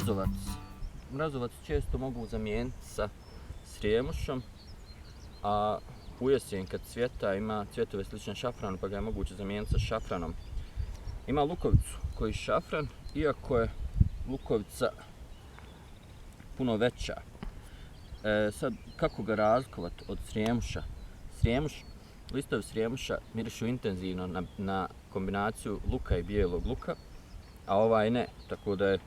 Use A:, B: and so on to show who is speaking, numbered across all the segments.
A: mrazovac. Mrazovac često mogu zamijeniti sa srijemušom, a u jesen kad cvjeta ima cvjetove slične šafranu pa ga je moguće zamijeniti sa šafranom. Ima lukovicu koji je šafran, iako je lukovica puno veća. Sad, kako ga razlikovati od srijemuša? Listovi srijemuša mirišu intenzivno na kombinaciju luka i bijelog luka, a ovaj ne, tako da je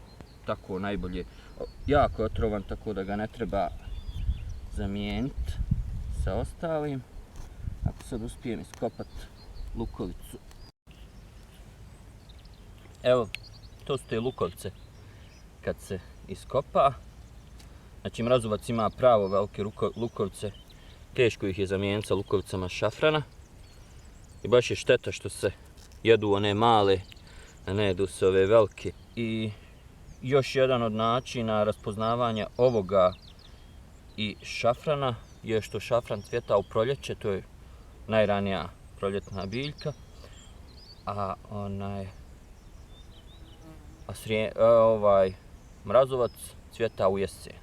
A: tako najbolje. Jako je otrovan, tako da ga ne treba zamijeniti sa ostalim. Ako sad uspijem iskopati lukovicu. Evo, to su te lukovice kad se iskopa. Znači mrazovac ima pravo velike lukovice, teško ih je zamijeniti sa lukovicama šafrana. I baš je šteta što se jedu one male, a ne jedu se ove velike. I još jedan od načina raspoznavanja ovoga i šafrana je što šafran cvjeta u proljeće, to je najranija proljetna biljka, a mrazovac cvjeta u jesen.